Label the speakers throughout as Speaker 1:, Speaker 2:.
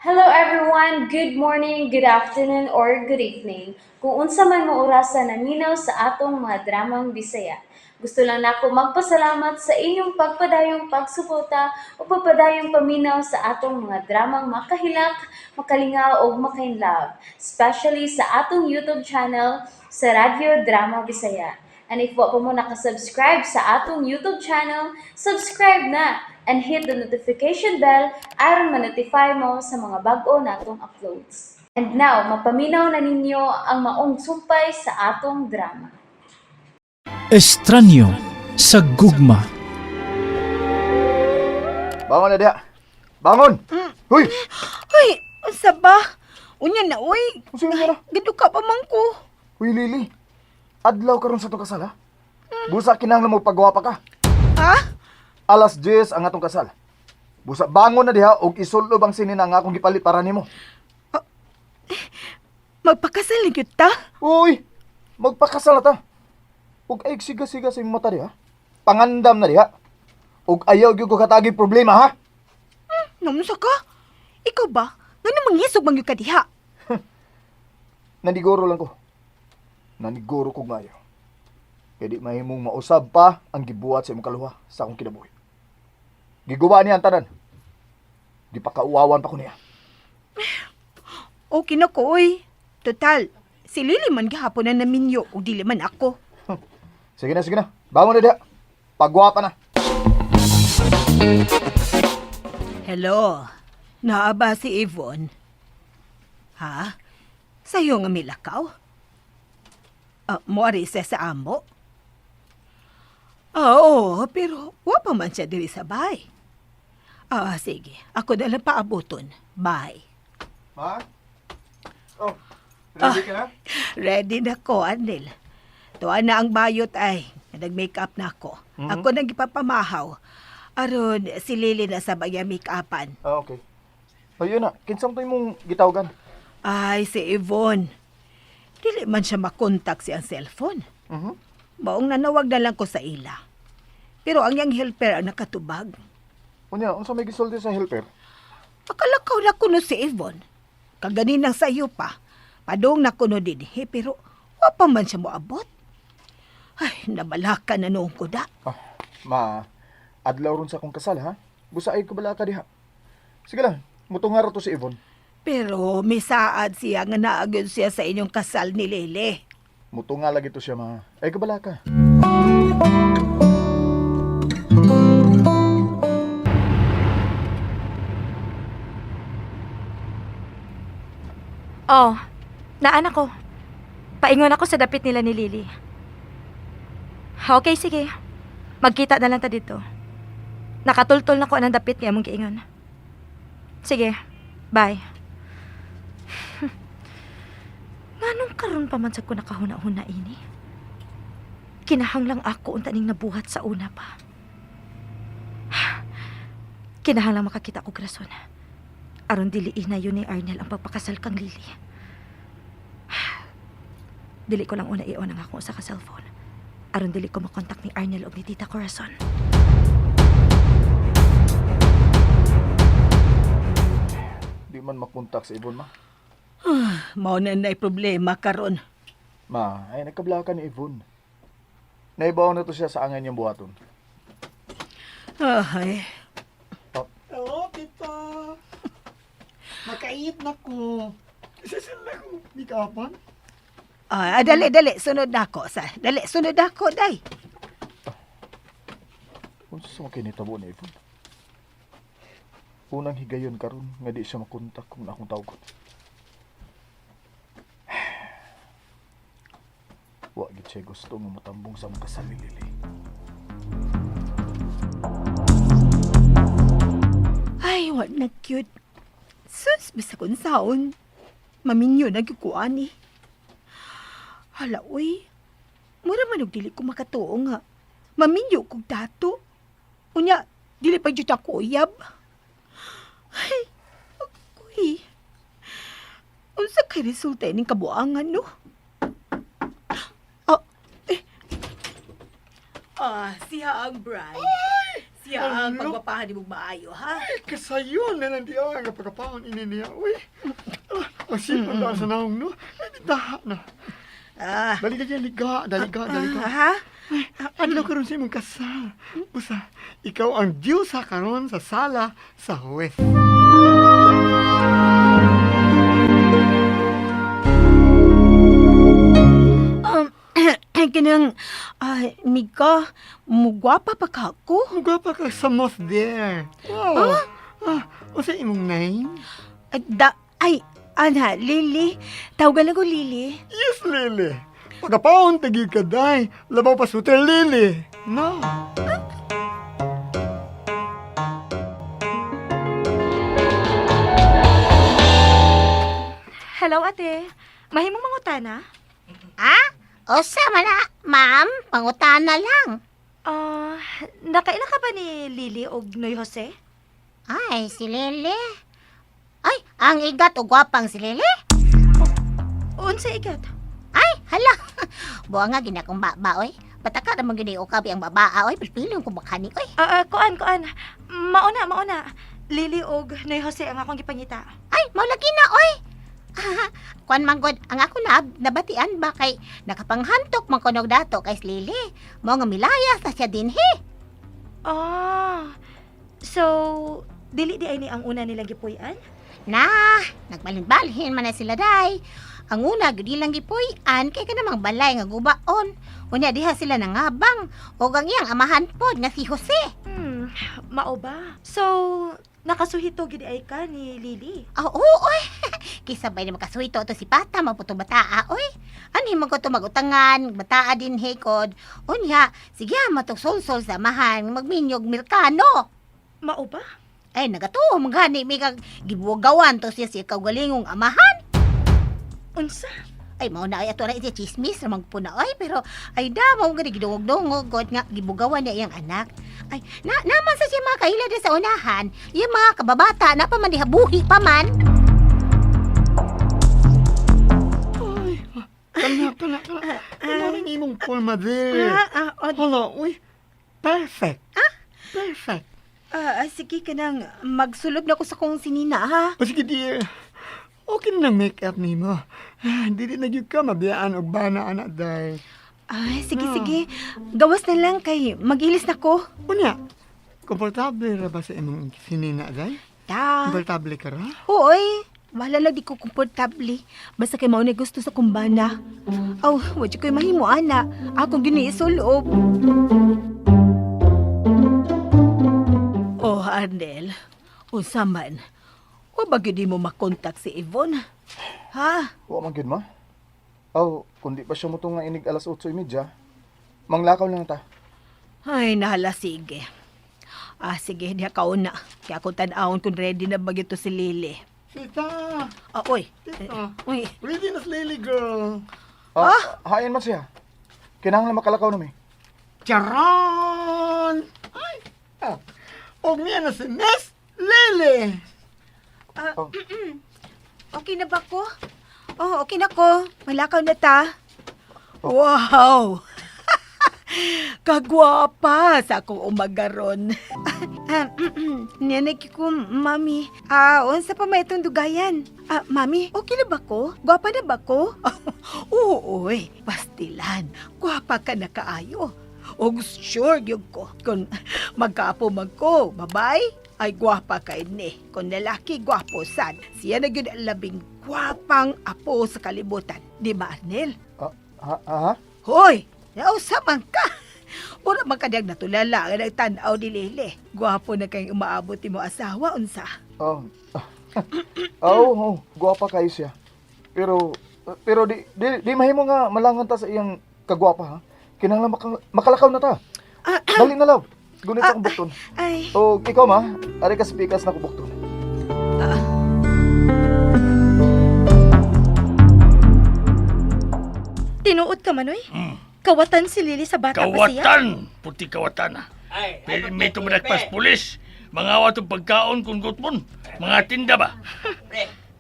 Speaker 1: Hello everyone! Good morning, good afternoon, or good evening. Kung unsa man mo orasa naminaw sa atong mga dramang Bisaya. Gusto lang nako magpasalamat sa inyong pagpadayong pagsuporta o pagpadayong paminaw sa atong mga dramang makahilak, makalingaw ug makainlove, especially sa atong YouTube channel sa Radyo Drama Bisaya. And if wa pa mo nakasubscribe sa atong YouTube channel, subscribe na and hit the notification bell aron ma-notify mo sa mga bag-o natong uploads. And now, mapaminaw na ninyo ang maong sumpay sa atong drama.
Speaker 2: Estranyo sa gugma.
Speaker 3: Bangon na diha. Bangon! Huy!
Speaker 4: Uy, unsa ba? Unya na, uy.
Speaker 3: Unsa man na?
Speaker 4: Giduka pa man ko.
Speaker 3: Huy, Lily. Adlaw karon sa atong kasal, ha? Busa kinahanglan mo pagwapa ka.
Speaker 4: Ha?
Speaker 3: Alas 10 ang atong kasal. Busa bangon na diha og isulob ang sinina nga akong gipalit para nimo.
Speaker 4: Magpakasal na gyud ta?
Speaker 3: Uy! Magpakasal na ta. Ug ay siga-siga sa imong mata diha. Pangandam na diha. Ug ayaw gyud ko katagi problema, ha?
Speaker 4: Namunsa ka? Ikaw ba? Ngano mangisog man gyud ka diha?
Speaker 3: Naniguro lang ko. Naniguro ko ngayo. Kaya di mahimong mausab pa ang gibuhat sa imong kaluha sa akong kinabuhi. Giguba niya ang tanan. Di pa kauwawan pa ko niya.
Speaker 4: Okay na ko, uy. Total, si Lily man gihapon na naminyo ug dili man ako.
Speaker 3: Sige na, sige na. Bangon na diha. Pagwapa na.
Speaker 4: Hello. Naa ba si Yvonne? Ha? Sa'yo nga milakaw? Ah, moari siya sa amo? Ah, oo, pero wa pa man siya diri sa bahay. Ah, sige. Ako na lang paabuton. Bye.
Speaker 3: Ma? Oh, ready ka na?
Speaker 4: Ready na ko, Anil. Tuwa na ang bayot ay. Nag-make up na ako. Ako nang ipapamahaw. Aron, si Lily na sa bagya make-upan.
Speaker 3: Ah, okay. Ayun na, kinsang to imong gitawagan?
Speaker 4: Ay, si Yvonne. Dili man siya makontak siyang cellphone.
Speaker 3: Mhm.
Speaker 4: Maong nanawag na lang ko sa ila. Pero ang iyang helper ang nakatubag.
Speaker 3: Unya, unsa may gisulti sa helper?
Speaker 4: Akalakaw na kuno si Yvonne. Kaganinang sayo pa. Padong na kuno dinhi, pero wa pa man siya moabot. Ay, nabalaka na noong kuda.
Speaker 3: Ah, ma, adlaw ron sa akong kasal, ha? Busa ay kabala ka diha. Sige lang, mutunga ra to si Yvonne.
Speaker 4: Pero misaad siya nga naagyon siya sa inyong kasal ni Lele.
Speaker 3: Mutunga lagi to siya, ma. Ay kabala ka.
Speaker 5: Oh, naan ako. Paingon ako sa dapit nila ni Lily. Okay, sige. Magkita na lang ta dito. Nakatultol na ko anang dapit niya mong giingon. Sige, bye. Nganong karon pa man sa ko nakahuna-huna ini? Kinahanglang ako unta ning nabuhat sa una pa. Kinahanglang makakita ko rason. Aron dili na yun ni Arnel ang pagpakasal kang Lily. Dili ko lang una i-on ang akong usa ka cellphone. Aron dili ko makontak ni Arnel og ni Tita Corazon.
Speaker 3: Di man makontak si Yvonne, ma.
Speaker 4: Mao na na'y problema karon.
Speaker 3: Ma, ay nagkabla ka ni Yvonne. Naibaw na to siya sa angay niyang buhaton.
Speaker 4: Ay,
Speaker 6: Oo, tita. Makait na ko. Isasin na ko. Di ka apan?
Speaker 4: ah, dali, dali, sunod na ako. Sa, dali, sunod na ako, day.
Speaker 3: Unsa sa kinitabo ni Yvonne? Unang higayon karon nga di siya makontak kung akong tawgon. Wa gid siya gusto nga matambong sa mga kasal ni Lily.
Speaker 4: Ay, wa na cute. Sus, bisa kung saon. Maminyo na gyud ko ani. Hala, uy. Mura man og dili ko makatuo nga. Maminyo kog dato. Unya, dili pa jud ako uyab. Ay, ako'y. Unsa kay resulta ining kabuangan, no? Ah, eh. Ah, siya ang bride. Siya ang
Speaker 6: Ano?
Speaker 4: pagwapahan ni mong maayo, ha?
Speaker 6: Ay, kasayon na lang di ang pagkapaon ini niya. Uy, ah, ang sipon mm sa naong, no? Ay, di na.
Speaker 4: Ah,
Speaker 6: Dali ka dyan, liga, dali ka, dali ka.
Speaker 4: ha?
Speaker 6: Ay, adlaw karon sa imong kasal. Busa, ikaw ang diyosa karon sa sala sa huwes.
Speaker 4: Kanang, Mika, mugwapa pa ka ko?
Speaker 6: Mugwapa ka sa most there. Wow. Ah, unsa imong name?
Speaker 4: Da, ay, ana, Lily. Tawagan lang ko Lily.
Speaker 6: Yes, Lily. Pagkapaon, tagi ka, day. Labaw pa suter, Lily. No.
Speaker 5: Hello, ate. Mahimong mangutana?
Speaker 2: Ah? Usa man na, ma'am. Pangutana lang.
Speaker 5: Ah, nakaila ka ba ni Lily og Noy Jose?
Speaker 2: Ay, si Lele. Ay, ang igat o gwapang si Lele.
Speaker 5: Unsa igat?
Speaker 2: Ay, hala. Buwa nga ginakong baba, oy. Pataka naman gini o kabi ang babaa, oy. Pilpilong ko makani, oy.
Speaker 5: Ah, kuan, kuan. Mauna, mauna. Lily og Noy Jose ang akong gipangita.
Speaker 2: Ay, maulagi na, oy. Kuan man god, ang ako na nabatian ba kay nakapanghantok man kunog dato kay si Lele. Mao nga milayas na siya dinhi.
Speaker 5: Ah. So, dili di ay ni ang una nilang gipuy-an?
Speaker 2: Na, nagbalhin-balhin man na sila day. Ang una, gud ilang gipuy-an kay kanamang balay nga gubaon. Unya diha sila nangabang ug ang iyang amahan pod nga si Jose.
Speaker 5: Mao ba? So, nakasuhito gid ay ka ni Lily.
Speaker 2: Ah, oo, oy. Kisabay na makasuhito to si Pata, maputo bataa, oy. Anhi man ko to magutangan, bataa din hekod. Unya, sige matog solsol sa amahan, magminyog Mirkano.
Speaker 5: Mao ba?
Speaker 2: Ay, nagatuo, manggani, may kag gibugawan to siya siya kaugalingong amahan.
Speaker 5: Unsa?
Speaker 2: Ay, mao na ay ato na iti chismis ramang po na ay, pero ay da, mao gani gidungog-dungog god nga gibugawan niya iyang anak. Ay, na naman sa siya mga kaila sa unahan, yung mga kababata na pa man diha buhi pa man.
Speaker 6: Ay, kana, kana, kana. Ano rin imong forma there?
Speaker 4: Ah, ah, oh,
Speaker 6: Hala, uy. Perfect. Ah? Perfect.
Speaker 4: sige kanang magsulog na ko sa kong sinina, ha?
Speaker 6: O sige, dear. Okay na ng make-up nimo. Ah, dili na gyud ka mabiyaan og bana anak day.
Speaker 4: Ay, sige, sige. Gawas na lang kay mag-ilis na ko.
Speaker 6: Unya, komportable ra ba sa imong sinina day?
Speaker 4: Ta.
Speaker 6: Komportable ka ra?
Speaker 4: Hoy, wala lang di ko komportable. Basta kay mao na gusto sa kumbana. Aw, wa jud ko'y mahimo ana. Akong giniisulob. Oh, Arnel. Unsa man? Wa ba gyud mo makontak si Yvonne? Ha?
Speaker 3: Wa man gyud ma. Aw, kung di pa siya mo nga inig alas 8:30, manglakaw lang ta.
Speaker 4: Ay, nahala sige. Ah, sige, diha kauna. Kaya akong tan-awon kung ready na ba gyud to si Lily.
Speaker 6: Tita!
Speaker 4: Ah, oy.
Speaker 6: Tita!
Speaker 4: Uy,
Speaker 6: Ready na si Lily, girl!
Speaker 3: Ah, hain man siya. Kinahanglan makalakaw na mi.
Speaker 6: Charon! Ay! Ah, og niya na si Miss Lily!
Speaker 4: Ah,
Speaker 3: Oh.
Speaker 4: okay na ba ko? Oh, okay na ko. Malakaw na ta. Wow! Kagwapa sa akong umagaron. Nanay ko, mami. Ah, unsa pa may itong dugayan? Ah, mami, okay na ba ko? Gwapa na ba ko? Oo, oy, pastilan. Gwapa ka na kaayo. Og sure gyud ko. Kung magkaapo man ko, babay, ay gwapa kay ni. Kung lalaki, gwapo sad. Siya na gyud ang labing gwapang apo sa kalibutan. Di ba, Arnel?
Speaker 3: Ah, ha, ha?
Speaker 4: Hoy, nausa man ka. Mura man ka diyang natulala nga nagtan-aw ni Lele. Gwapo na kayong umaabot ni mo asawa, unsa.
Speaker 3: Oh. Oo, oh, gwapa kayo siya. Pero pero di mahimo nga malangan ta sa iyang kagwapa ha. Kinahanglan makalakaw na ta. Dali na love. Gunit akong bukton.
Speaker 4: Ay,
Speaker 3: O ikaw ma, ari ka sa pikas na kubukton.
Speaker 5: Tinuod ka manoy? Kawatan si Lily sa bata pa siya?
Speaker 7: Kawatan! Puti kawatan ah. Pero may tumadagpas pulis. Mga awat pagkaon kung gutmon. Mga tinda ba?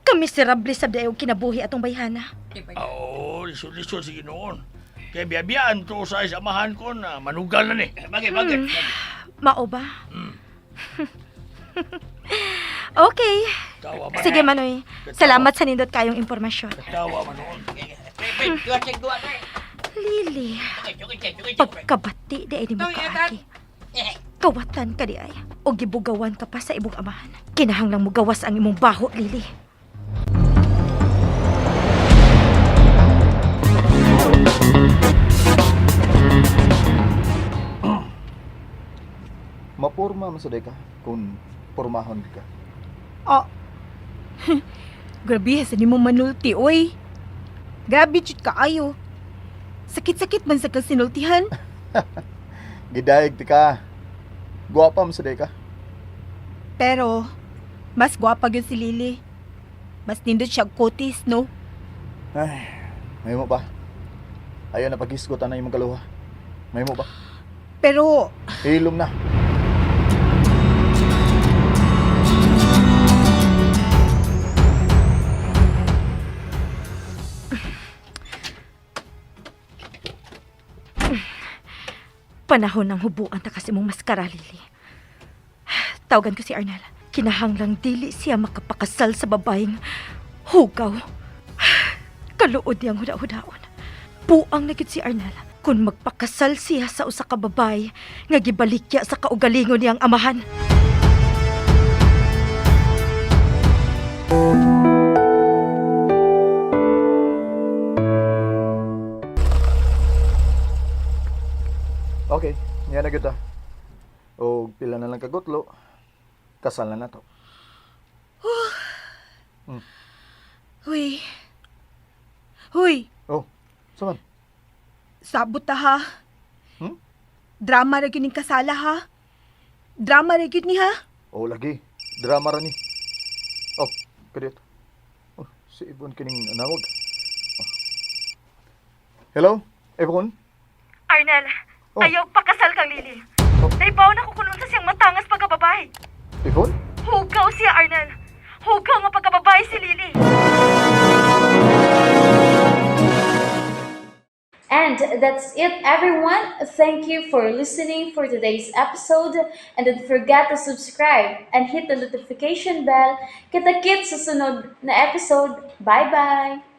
Speaker 5: Kamiserable sa dayong kinabuhi atong bayhana.
Speaker 7: Oo, lisod-lisod sige noon. Kaya biyabiyaan to sa amahan ko na manugal na ni.
Speaker 8: Bagay, bagay.
Speaker 5: Mao ba? Okay.
Speaker 7: Tawa man.
Speaker 5: Sige, Manoy. Salamat sa nindot kayong impormasyon.
Speaker 7: Tawa man noon.
Speaker 5: Lily, pagkabati di ay ni mo kaagi. Kawatan ka di ay. O gibugawan ka pa sa imong amahan. Kinahanglang mo gawas ang imong baho, Lily.
Speaker 3: Mapurma man sa day ka kung pormahon ka.
Speaker 4: Oh. Grabe sa nimo manulti, oy. Grabe jud kaayo. Sakit-sakit man sa kang sinultihan.
Speaker 3: Gidayeg ti ka. Guwapa man sa day ka.
Speaker 4: Pero mas gwapa gyud si Lily. Mas nindot siya og kutis, no?
Speaker 3: Ay, may mo ba? Ayaw na paghisgot na imong kaluha. May mo ba?
Speaker 4: Pero
Speaker 3: Hilom na.
Speaker 5: Panahon ng hubuan ta kasi mong maskara, Lily. Tawagan ko si Arnel. Kinahanglang dili siya makapakasal sa babaeng hugaw. Kaluod niyang huda-hudaon. Buang na gyud si Arnel kung magpakasal siya sa usa ka babae nga gibalikya sa kaugalingon niyang amahan.
Speaker 3: Okay, niya na gyud ta. O pila na lang kagutlo. Kasal na nato.
Speaker 4: Huy. Huy,
Speaker 3: Oh, saman.
Speaker 4: sabot ta ha.
Speaker 3: Hmm?
Speaker 4: Drama ra gyud ning kasala ha. Drama ra gyud ni ha.
Speaker 3: Oh, lagi. Drama ra ni. Oh, kadiyot. Oh, si Ibon kining nawag. Oh. Hello, Ibon?
Speaker 5: Arnel,
Speaker 3: Oh.
Speaker 5: ayaw pakasal kang Lily.
Speaker 3: Oh.
Speaker 5: Naibaw na ko kung unsa siyang matangas pagkababae.
Speaker 3: Ibon?
Speaker 5: Hugaw siya, Arnel. Hugaw nga pagkababae si Lily.
Speaker 1: And that's it, everyone. Thank you for listening for today's episode. And don't forget to subscribe and hit the notification bell. Kita-kits sa sunod na episode. Bye-bye!